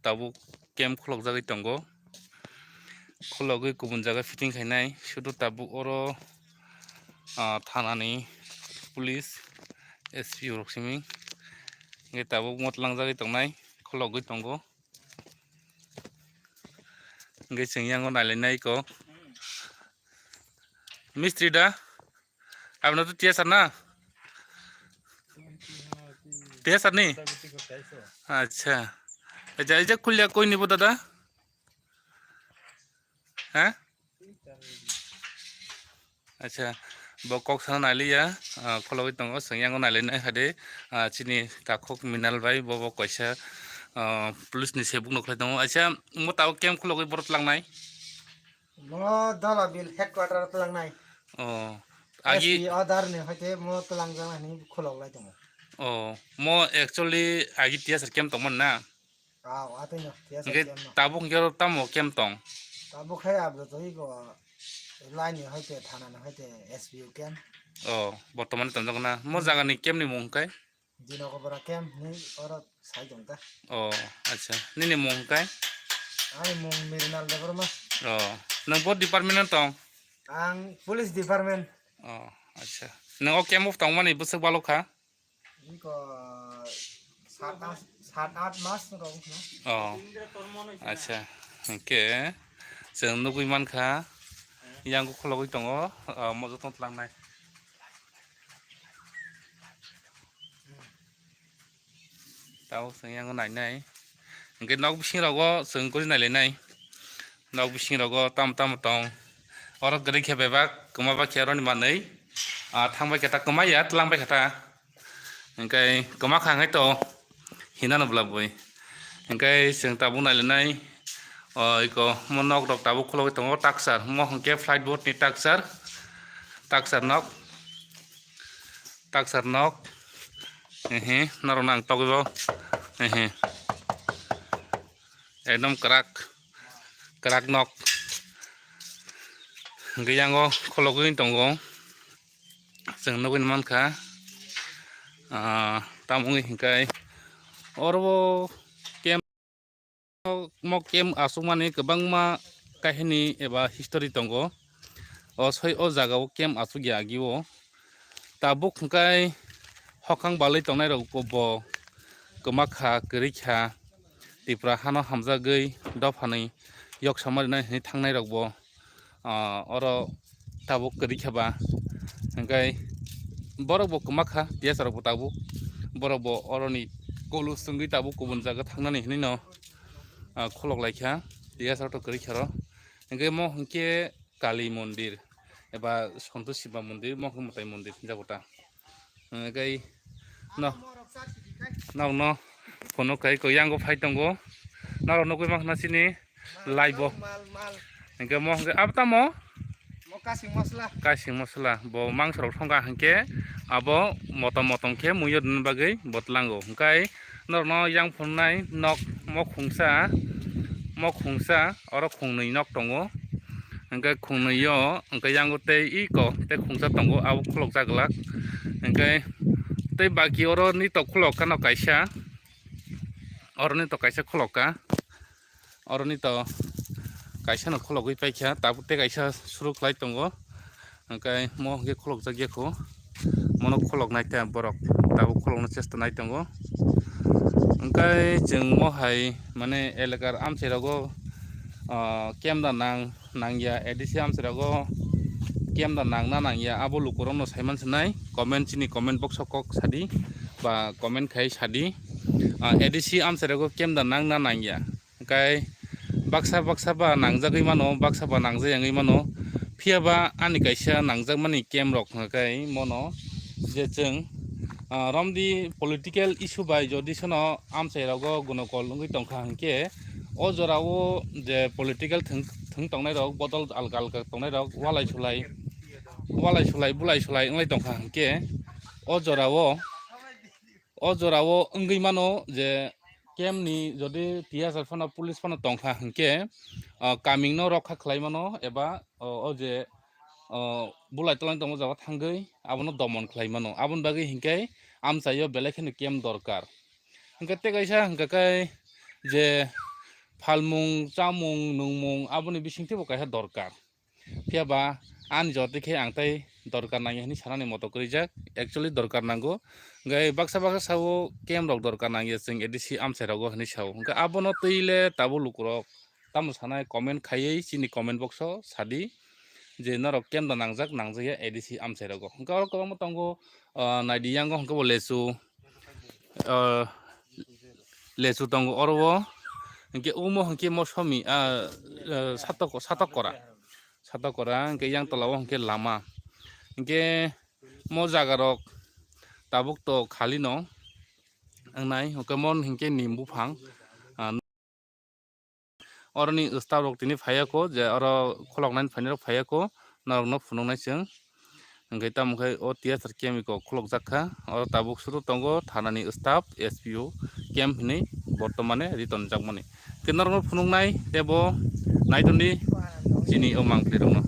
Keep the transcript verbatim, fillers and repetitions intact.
tabuk camp khulokjagwi tongo. Khulogwi kubun jaga fitting khainai, sudu tabuk oro, ah, thanani police, S P O rok simi. Hingke tabuk mo tlangjagwi tongnai, khulogwi tongo. Hingke chwng yango nailainai kok. Mistri da? Aboni to T S R na? T S R ni? Acha. Acha, ija khulya koi ni bo dada? Ha? Acha, bo kok sana nailiya, ah, khulogwi tongo, chwng yango nailainai hade, ah, chini takhuk Minal bai, bo bo kaisa, ah, police ni sebuk no khlai tongo. Acha, mo tabo camp khulogwi borok tlangnai? Mo Dolabil headquarter tlangnai. Oh, agi S P order ni hoite mo tlangjak nani khulok lai tongo. Oh, mo actually agi T S R camp tongmani na? Ah, atwi no, T S R Hingke camp no. Tabuk hingke oro tamo camp tong? Tabuk hai abro to iko line ni hoite thana ni hoite S P O camp. Oh, bortomani tongjak na. Mo jaga ni camp ni mung hingkai? Dinokopara camp ni oro sai tong ta. Oh, acha. Nini mung hingkai? Ani mung Mirinal Debbarma. Oh, nwng bo department no tong? Ang police department. Oh, acha. Nwng o camp o tongmani bwswk balok kha? Iko sat aath, sat aath mas rok na. Oh, acha. Hingke chwng nugwi mankha, yang khulogwi tongo, ah, mo joto tlangnai. Tabuk chwng yango nainai. Hingke nok bising rogo chwng gori nailainai. Nok bising rogo tamo tamo tong. Oro kwrwi khe bebak, kwma ba khe aroni manwi. Ah, thang bai khe ta kwmai ya, tlang bai khe ta. Hingke kwma kha hingke to hinano bwla bwi. Hingke chwng tabuk nailainai. O iko mo nok rok tabuk khulogwi tongo taksar. Mo hingke flight board ni taksar. Taksar nok. Taksar nok. Ehe, norok nang togwi bo. Ehe. Ekdom kwrak. Kwrak nok. Hingke yango khulogwi tongo. Chwng nugwi mankha. Ah, tamo wngwi hingke oro bo camp. Mo camp aswkmani kwbangma kahini eba history tongo. O soi o jaga o camp aswk ya agi o. Tabuk hwnkhe hokhang balwi tongnai rok bo kwma kha, kwrwi kha. Tripura hano hamjagwi dopha ni yok sama rwna hinwi thangnai rok bo. Ah, oro tabuk kwrwi khe ba, hwnkhe borok bo kwma kha, T S R rok bo tabuk, borok bo oroni kolu swngwi tabuk kubun jaga thangnani hinwi no, ah, khulok lai kha, T S R to kwrwi kha ro. Hwnkhe mo hwnkhe Kali mondir eba Santosh Shiva mondir, mo hwnkhe mwtai mondir hinjago ta. Hwnkhe no, nokno phone kai ko yango phai tongo. Norok nugwi mankha chini live o. Hwnkhe mo hwnkhe abo tamo? Mo kasing mosla. Kasing mosla. Bo mangso rok thongkha hwnkhe abo motom motom khe muiyo duna bagwi bo tlango. Hwnkhe norokno yang phunuknai nok mo khungsa, mo khungsa, oro khungnwi nok tongo. Hwnkhe khungnwi o, hwnkhe yango tei iko tei khungsa tongo, abo khulokjak glak. Hwnkhe tei baki oro nito khulok kha no kaisa, oro nito kaisa khulok kha, oro nito kaisa no khulogwi paikha, tabuk tei kaisa suru khlai tongo. Hwnkhe mo hwnkhe khulokjak ya kho, mono khuloknai khe borok tabuk khulokna chesta nai tongo. Hwnkhe chwng mo hai mane elakar amchai rogo, ah, camp da nang nangya, A D C amchai rogo camp da nangna nangya, abo lukurokno saiman swnai comment, chini comment box o kok sadi ba comment khai sadi, ah, A D C amchai rogo camp da nangna nangya. Hwnkhe baksa baksa ba nangjagwi mano, baksa ba nangjak yangwi mano. Phiya ba ani kaisa nangjakmani camp rok hwnkhe mono je chwng, ah, romdi political issue bai jodi sono amchai rogo gunokol wngwi tongkha hwnkhe o jorao je political thwng, thwng tongnai rok bodol alka alka tongnai rok walai sulai, walai sulai bulai sulai wnglai tongkha hwnkhe o jorao, o jorao wngwi mano je camp ni jodi T S R phano police phano tongkha hwnkhe, ah, kaming no rokha khlai mano eba, o, o je, o, bulai tolai tongma jaga thangwi abono domon khlai mano. Aboni bagwi hinkhe amchaio belai kheno camp dorkar. Hwnkhe tei kaisa hwnkhe khe je phalmung, chamung, nungmung aboni bisingtwibo kaisa dorkar. Phiya ba ani jotoi khe ang tei dorkar nangya hinwi sanani moto kwrwijak. Actually dorkar nango. Hwnkhe baksa baksa sao camp rok dorkar nangya chwng A D C amchai rogo hinwi sao. Hwnkhe abono twi le tabuk lukurok tamo sanai comment khaiwi chini comment box o sadi je norok camp da nangjak nangjakya A D C amchai rogo. Hwnkhe oro kwbangma tongo, ah, naidi yango hwnkhe bo lechu, ah, lechu tongo oro o. Hwnkhe omo hwnkhe mosomi, ah, ah, satok, satok kora. Satok kora, hwnkhe yang tola o hwnkhe lama. Hwnkhe mo jaga rok tabuk to khali no wngnai, hwnkhe mon hwnkhe nim buphang, ah, oroni staff rok tini phaiya ko, je oro khuloknani phainai rok phaiya ko, norokno phunuknai chwng. Hwnkhe tamo khe o T S R camp iko khulokjak kha, oro tabuk suru tongo thanani staff, S P O camp hinwi bortomane ri tonjakmani. Hwnkhe norokno phunuknai tei bo naitoni chini o mangpli rokno.